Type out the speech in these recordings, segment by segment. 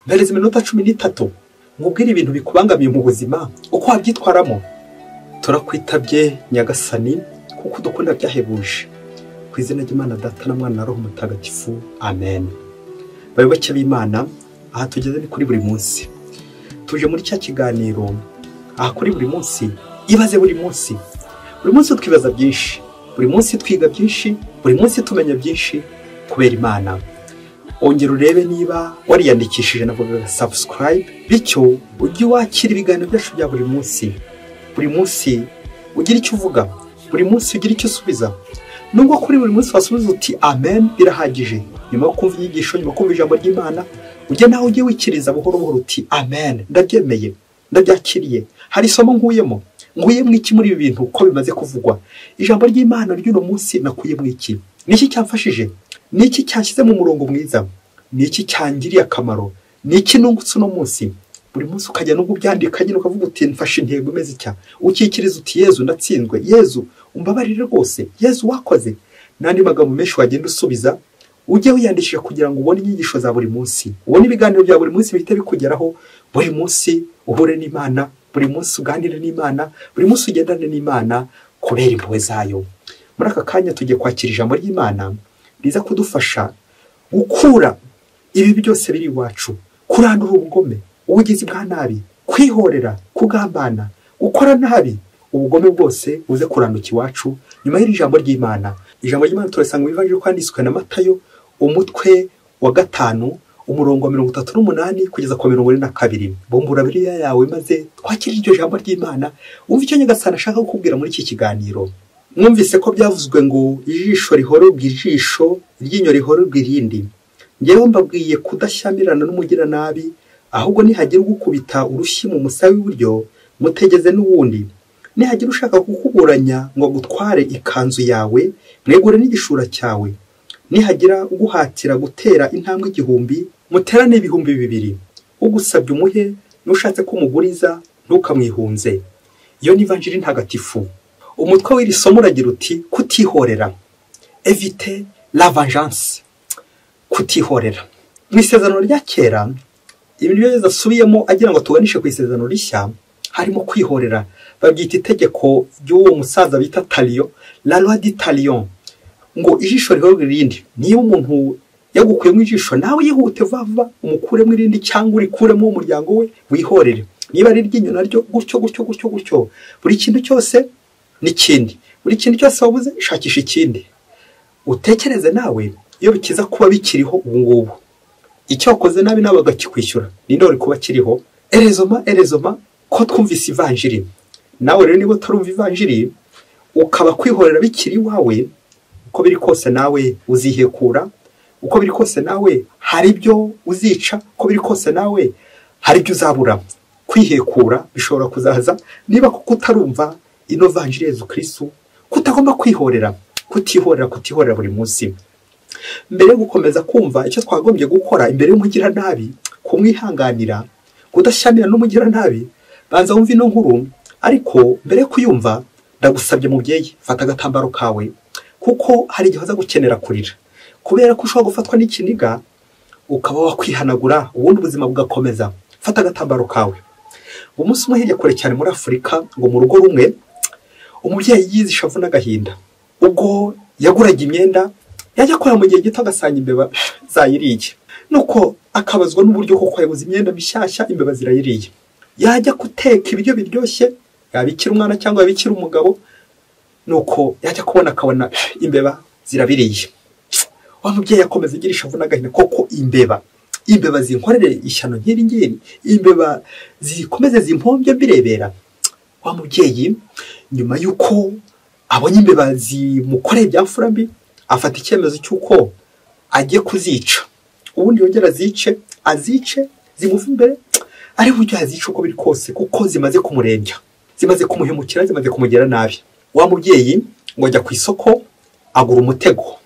Mpereza iminota 13 nkubwire ibintu bikubangamiye mu buzima uko wabyitwaramo. Turakwitabye Nyagasani kuko udukunda byahebuje. Ku izina ry'Imana Data na Mwana na Roho Mutagatifu, amen. Bayoboke b'Imana, aha tugeze ni kuri buri munsi. Tuje muri cya kiganiro aha kuri buri munsi, ibaze buri munsi. Buri munsi twibaza byinshi, buri munsi twiga byinshi, buri munsi tumenya byinshi kubera Imana. Ongera urebe niba wariyandikishije navuga subscribe, bityo ujye wakira ibiganiro byacu bya buri munsi. Buri munsi ugira icyo uvuga, buri munsi ugira icyo usubiza. Nubwo kuri buri munsi wasubiza uti amen birahagije, nyuma yo kumva inyigisho, nyuma yo kumva ijambo ry'Imana, ujye nawe ujye wikiriza buhoro buhoro uti amen, ndabyemeye, ndabyakiriye, hari isomo nkuyemo. Nkuyemo iki muri ibi bintu uko bimaze kuvugwa? Ijambo ry'Imana ry'uno munsi nakuyemo iki? Niki cyamfashije? Niki cyashyize mu murongo mwiza? Niki cyangiriye akamaro? Niki nungutse uno munsi? Buri munsi ukajya nubwo ubyandika nyine ukavuga uti mfashe intego imeze itya, ukikiriza uti Yezu ndatsinzwe, Yezu umbabarire rwose, Yezu wakoze, n'andi magambo menshi wagenda usubiza. Ujye wiyandikisha kugira ngo ubone inyigisho za buri munsi, ubone ibiganiro bya buri munsi bihite bikugeraho. Buri munsi uhure n'Imana, buri munsi uganire n'Imana, buri munsi ugendane n'Imana kubera impuhwe zayo. Muri aka kanya tugiye kwakira ijambo ry'Imana riza kudufasha gukura ibi byose biri iwacu, kurandura ubugome, ubugizi bwa nabi, kwihorera, kugambana, gukora nabi, ubugome bwose buze kuranduka iwacu nyuma y'iri jambo ry'Imana. Ijambo ry'Imana turasanga mu Ivanjiri kwanditswe na Matayo umutwe wa 5 umurongo wa 38 kugeza ku 42. Bumbura Bibiliya yawe maze twakire iryo jambo ry'Imana, wumve icyo Nyagasani ashaka kukubwira muri iki kiganiro. Mwumvise ko byavuzwe ngo ijisho rihorerwa ijisho, iryinyo rihorerwa irindi. Njyewe mbabwiye kudashyamirana n'umugiranabi, ahubwo nihagira ugukubita urushyi mu musaya w'iburyo, mutegeze n'uwundi. Nihagira ushaka kukuburanya ngo agutware ikanzu yawe, mwegure n'igishura cyawe. Nihagira uguhatira gutera intambwe 1000, muterane 2000. Ugusabye umuhe, n'ushatse ko umuguriza ntukamwihunze. Iyo ni Ivanjiri ntagatifu. Umutwe w'iri somo uragira uti kutihorera, éviter la vengeance, kutihorera. Mu isezerano rya kera, ibintu byose asubiyemo agira ngo tuganishe ku isezerano rishya, harimo kwihorera. Babyita itegeko ry'uwo musaza bita Talion, la loi du Talion, ngo ijisho rihorerwa irindi. Niba umuntu yagukuyemo ijisho, nawe yihute vuba umukuremo irindi cyangwa urikuremo umuryango we, wihorere. Niba ari iryinyo naryo gutyo gutyo gutyo gutyo. Buri kintu cyose n'ikindi, buri kintu cyose wabuze shakisha ikindi. Utekereze nawe iyo bikiza kuba bikiriho ubu ngubu, icyo wakoze nabi nawe bagakikwishyura, ninde wari kuba kiriho? Erezoma erezoma ko twumvise Ivanjiri. Nawe rero niba utarumva Ivanjiri ukaba kwihorera bikiri iwawe, uko biri kose nawe uzihekura, uko biri kose nawe hari ibyo uzica, uko biri kose nawe hari ibyo uzabura. Kwihekura bishobora kuzaza niba kuko utarumva ino Vanjiri Yezu Kristu, kutagomba kwihorera, kutihorera, kutihorera buri munsi. Mbere yo gukomeza kumva icyo twagombye gukora imbere y'umugiranabi, kumwihanganira, kudashyamirana n'umugiranabi, banza wumve ino nkuru. Ariko mbere yo kuyumva, ndagusabye mubyeyi, fata agatambaro kawe, kuko hari igihe uza gukenera kurira, kubera ko ushobora gufatwa n'ikiniga ukaba wakwihanagura, ubundi ubuzima bugakomeza. Fata agatambaro kawe. Umunsi umwe hirya kure cyane muri Afurika, ngo mu rugo rumwe, umubyeyi yize ishavu n'agahinda. Ubwo yaguraga imyenda, yajya kora mu gihe gito agasanga imbeba zayiriye. Nuko akabazwa n'uburyo koko yaguze imyenda mishyashya imbeba zirayiriye. Yajya guteka ibiryo biryoshye, yabikira umwana cyangwa yabikira umugabo, nuko yajya kubona akabona imbeba zirabiriye. Wa mubyeyi akomeza agira ishavu n'agahinda, koko imbeba zinkorere ishyano nk'iri ngiri, imbeba zikomeze zimpombye mbirebera. Wa mubyeyi nyuma y'uko abonye imbeba zimukoreye ibya mfura mbi, afata icyemezo cy'uko agiye kuzica, ubundi yongera azice, azice zimuva imbere, ari buryo azica uko biri kose, kuko zimaze kumurembya, zimaze kumuhemukira, zimaze kumugera nabi. Wa mubyeyi ngo ajya ku isoko agura umutego,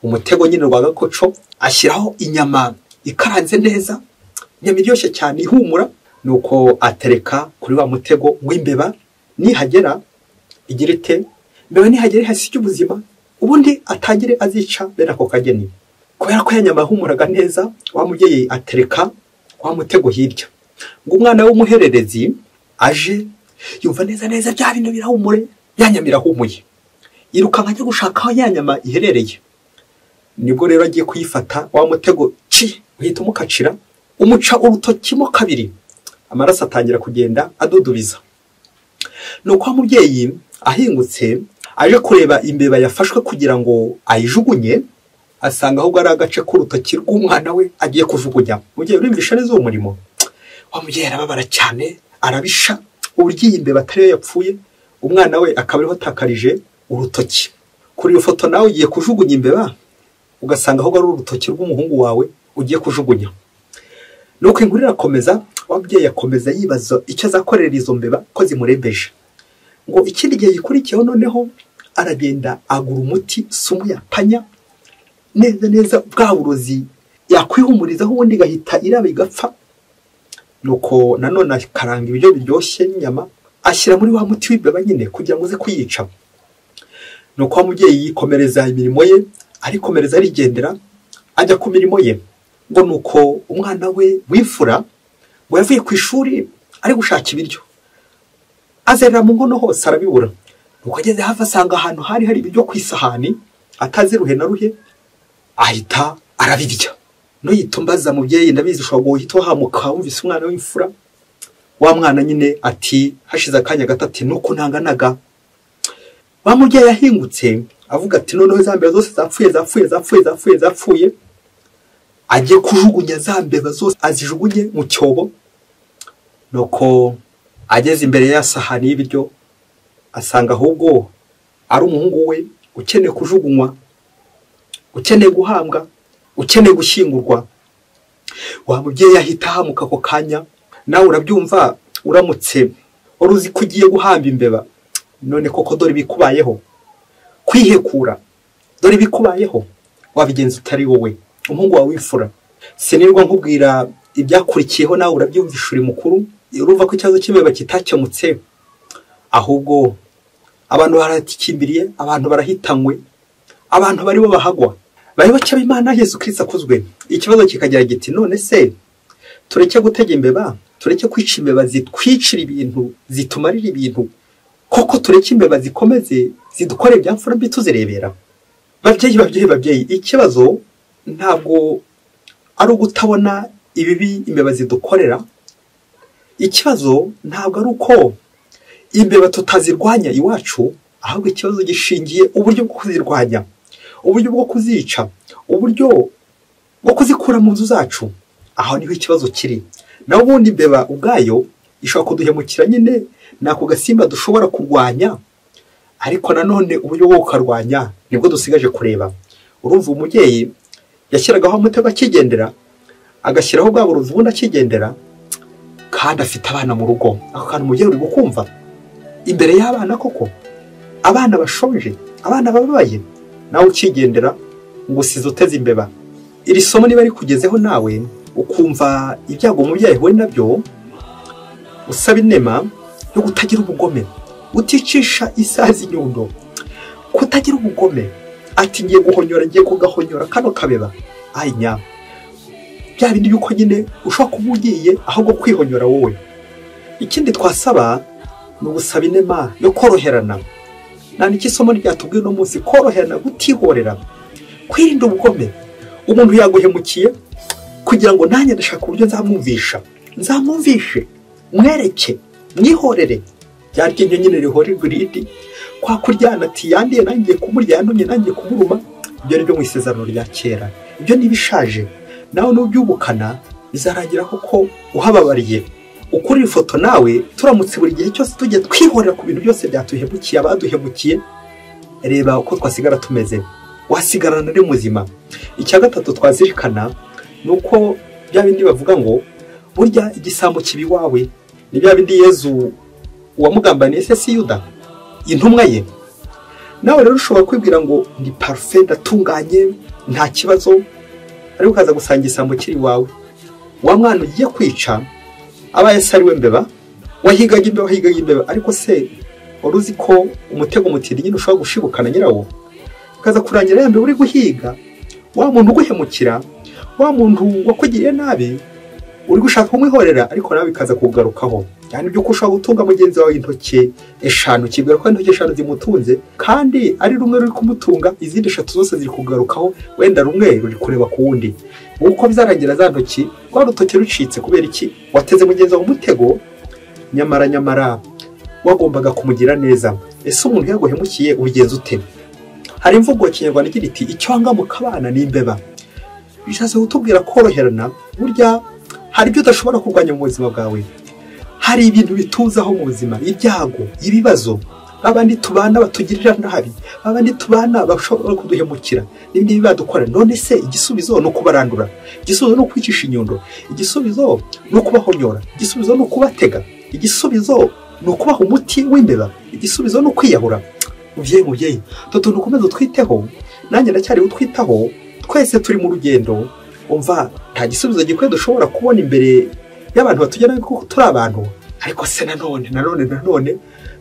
umutego nyine rwa gakoco, ashyiraho inyama ikaranze neza, inyama iryoshye cyane ihumura, nuko atereka kuri wa mutego w'imbeba. Nihagera igira ite? Imbeba nihagera ihasiga ubuzima, ubundi atangire azica bene ako kageni. Kubera ko ya nyama yahumuraga neza, wa mubyeyi atereka Wa mutego hirya, ngo umwana w'umuhererezi aje yumva neza neza bya bintu birahumure, ya nyama irahumuye, yirukanka ajya gushaka aho ya nyama iherereye. Nibwo rero agiye kuyifata, wa mutego ci uhita umukacira, umuca urutoki mo kabiri, amaraso atangira kugenda adudubiza. Nuko wa mubyeyi ahingutse aje kureba imbeba yafashwe kugira ngo ayijugunye, asanga ahubwo ari agace k'urutoki rw'umwana we agiye kujugunya. Mubyeyi, urumvisha neza uwo murimo? Wa mubyeyi arababara cyane, arabisha uburyo iyi mbeba atariyo yapfuye, umwana we akaba ariho atakarije urutoki. Kuri iyo foto nawe ugiye kujugunya imbeba, ugasanga ahubwo ari urutoki rw'umuhungu wawe ugiye kujugunya. Nuko inkuru irakomeza, wa mubyeyi akomeza yibaza icyo azakorera izo mbeba ko zimurembeje. Ngo ikindi gihe gikurikiyeho noneho aragenda agura umuti sumu ya panya, neza neza bwa burozi yakwihumurizaho ubundi igahita iraba igapfa. Nuko nanone akaranga ibiryo biryoshye n'inyama, ashyira muri wa muti w'imbeba nyine kugira ngo uze kuyica. Nuko wa mubyeyi yikomereza imirimo ye, arikomereza arigendera ajya ku mirimo ye. Ngo nuko umwana we w'imfura ngo yavuye ku ishuri ari gushaka ibiryo, azerera mu nkono hose arabibura. Nuko ageze hafi asanga ahantu hari hari ibiryo ku isahani, atazi ruhe na ruhe, ahita arabirya. Nuyitumbaza mubyeyi, ndabizi ushobora guhita uhamuka wumvise umwana w'imfura. Wa mwana nyine ati hashize akanya gato ati nuko ntanganaga. Wa mubyeyi yahingutse avuga ati noneho za mbeba zose zapfuye zapfuye zapfuye zapfuye zapfuye, agiye kujugunya za mbeba zose azijugunye mu cyobo. Nuko ageze imbere ya sahani y'ibiryo, asanga ahubwo ari umuhungu we ukeneye kujugunywa, ukeneye guhambwa, ukeneye gushyingurwa. Wa mubyeyi ahita ahamuka ako kanya. Nawe urabyumva, uramutse wari uzi ko ugiye guhamba imbeba, none koko dore ibikubayeho. Kwihekura, dore ibikubayeho, wabigenza utari wowe, umuhungu wawe w'imfura. Sinirwa nkubwira ibyakurikiyeho, nawe urabyumvisha uri mukuru. Urumva ko ikibazo cy'imbeba kitakemutse, ahubwo abantu baratikimbiriye, abantu barahitanywe, abantu baribo bahagwa. Bayoboke b'Imana, Yesu Kristo akuzwe. Ikibazo kikagira giti none se tureke gutega imbeba, tureke kwica imbeba zitwicira ibintu, zitumarira ibintu, koko tureke imbeba zikomeze zidukore ibyamfura mbi tuzirebera? Babyeyi, babyeyi, babyeyi, ikibazo ntabwo ari ugutabona ibibi imbeba zidukorera. Ikibazo ntabwo ari uko imbeba tutazirwanya iwacu, ahubwo ikibazo gishingiye uburyo bwo kuzirwanya, uburyo bwo kuzica, uburyo bwo kuzikura mu nzu zacu. Aho niho ikibazo kiri. Naho ubundi imbeba ubwayo ishobora kuduhemukira nyine, ni ako gasimba dushobora kurwanya, ariko nanone uburyo bwo kukarwanya nibwo dusigaje kureba. Urumva umubyeyi yashyiragaho umutego akigendera, agashyiraho bwa burozi ubundi akigendera, kandi afite abana mu rugo. Ako kantu umubyeyi uri gukumva imbere y'abana koko, abana bashonje, abana bababaye, nawe ukigendera ngo usize uteze imbeba. Iri somo niba rikugezeho nawe ukumva ibyago umubyeyi ahuye nabyo, usaba inema yo kutagira ubugome, uticisha isazi inyundo, kutagira ubugome. Ati ngiye guhonyora, ngiye kugahonyora kano kabeba, ayinya bya bindi yuko nyine ushobora kuba ugiye ahubwo kwihonyora wowe. Ikindi twasaba ni ugusaba inema yo koroherana. Nta iki somo ryatubwiye uno munsi, koroherana, gutihorera, kwirinda ubugome. Umuntu yaguhemukiye, kugira ngo nanjye ndashaka uburyo nzamwumvisha, nzamwumvishe, mwereke, mwihorere. Rya ryinyo nyine rihorerwa irindi, kwa kuryana ati yandiye nangiye kumurya, yantumye nangiye kumuruma. Ibyo ni byo mu isezerano rya kera, ibyo ntibishaje. Nawe nubyubukana bizarangira koko uhababariye. Ukuri ifoto nawe, turamutse buri gihe cyose tujya twihorera ku bintu byose byatuhemukiye, abaduhemukiye, reba uko twasigara tumeze, wasigarana ari muzima. Icya gatatu twazirikana ni uko bya bindi bavuga ngo burya igisambo kibi iwawe, ni bya bindi Yezu uwamugambaniye se si Yuda, intumwa ye. Nawe rero ushobora kwibwira ngo ni parufe, ndatunganye, nta kibazo, ariko ukaza gusanga igisambo kiri iwawe. Wa mwana ugiye kwica abaye se ari we mbeba, wahigaga imbeba, wahigaga imbeba, ariko se wari uzi ko umutego mutindi nyine ushobora gushibukana nyirawo, ukaza kurangira ya mbeba uri guhiga, wa muntu uguhemukira, wa muntu wakugiriye nabi, Uri gushaka kumwihorera ariko nawe bikaza kugarukaho. Yani byuko ushobora gutunga mugenzi wawe intoki 5, kibwira ko intoki 5 zimutunze kandi ari rumwe ruri kumutunga, izindi 3 zose ziri kugarukaho, wenda rumwe ruri kureba ku wundi. Uko bizarangira za ntoki rwa rutoki rucitse kubera iki? Wateze mugenzi wawe umutego, nyamara wagombaga kumugira neza. Ese umuntu yaguhemukiye ubigenza ute? Hari imvugo ya Kinyarwanda igira iti icyo wanga mu kabana ni imbeba. Bishatse kutubwira koroherana. Burya hari ibyo udashobora kurwanya mu buzima bwawe, hari ibintu bituzaho mu buzima, ibyago, ibibazo, abandi tubana batugirira nabi, abandi tubana bashobora kuduhemukira, n'ibindi bibadukora. None se igisubizo no kubarandura, igisubizo no kwicisha inyundo, igisubizo no kubahonyora, igisubizo no kubatega, igisubizo no kubaha umuti w'imbeba, igisubizo no kwiyahura. Mubyeyi, tutuntu ukomeze utwiteho, nanjye ndacyari utwitaho, twese turi mu rugendo. Umva, nta gisubizo gikwiye dushobora kubona imbere y'abantu batugera kuko turi abantu. Ariko se nanone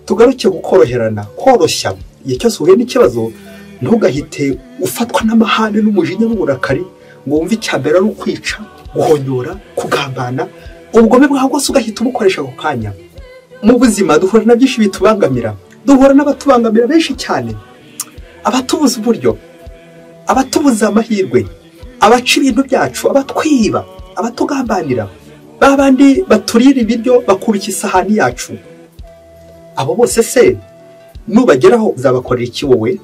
tugaruke gukoroherana, koroshya. Igihe cyose uhuye n'ikibazo ntugahite ufatwa n'amahane n'umujinya n'uburakari ngo wumve icyambere ari ukwica, guhonyora, kugambana, ubugome bwawe bwose ugahita ubukoresha ako kanya. Mu buzima duhura na byinshi bitubangamira, duhura n'abatubangamira benshi cyane, abatubuza uburyo, abatubuza amahirwe, abaca ibintu byacu, abatwiba, abatugambanira, babandi baturira ibiryo bakubika isahani yacu. Abo bose se nubageraho uzabakorera iki wowe?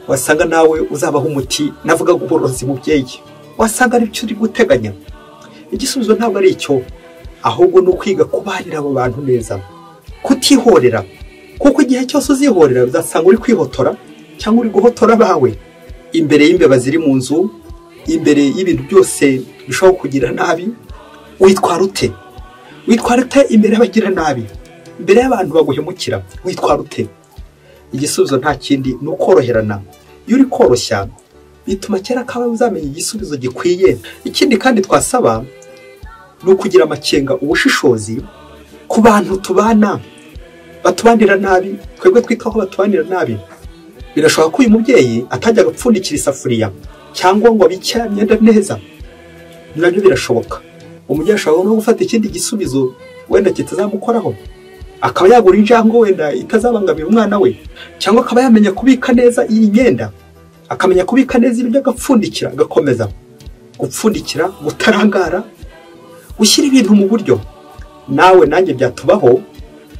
Wasanga nawe uzabaha umuti, navuga uburozi mubyeyi, wasanga ari cyo uri guteganya. Igisubizo ntabwo ari icyo, ahubwo ni ukwiga kubanira abo bantu neza, kutihorera, kuko igihe cyose uzihorera uzasanga uri kwihotora cyangwa uri guhotora abawe. Imbere y'imbeba ziri mu nzu, imbere y'ibintu byose bishobora kugira nabi, witwara ute? Witwara ute imbere y'abagira nabi, imbere y'abantu baguhemukira? Witwara ute? Igisubizo nta kindi, ni ukoroherana. Iyo uri koroshya bituma kera kawe uzamenya igisubizo gikwiye. Ikindi kandi twasaba ni ukugira amakenga, ubushishozi ku bantu tubana batubanira nabi, twebwe twitwa ko batubanira nabi. Birashoboka ko uyu mubyeyi atajya gupfundikira isafuriya cyangwa ngo abike imyenda neza, nabyo birashoboka. Umubyeyi ashobora no gufata ikindi gisubizo wenda kitazamukoraho, akaba yagura injangwe wenda itazabangamira umwana we, cyangwa akaba yamenya kubika neza iyi myenda, akamenya kubika neza ibiryo, agapfundikira, agakomeza gupfundikira, gutarangara, gushyira ibintu mu buryo. Nawe nanjye byatubaho,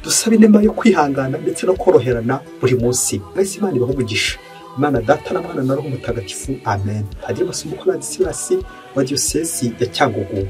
dusaba inema yo kwihangana ndetse no koroherana buri munsi. Mwese Imana ibahe umugisha. Imana Data na Mwana na Roho Mutagatifu. Amen. Padiri Masumbuko Ladislas wa Diyosezi ya Cyangugu.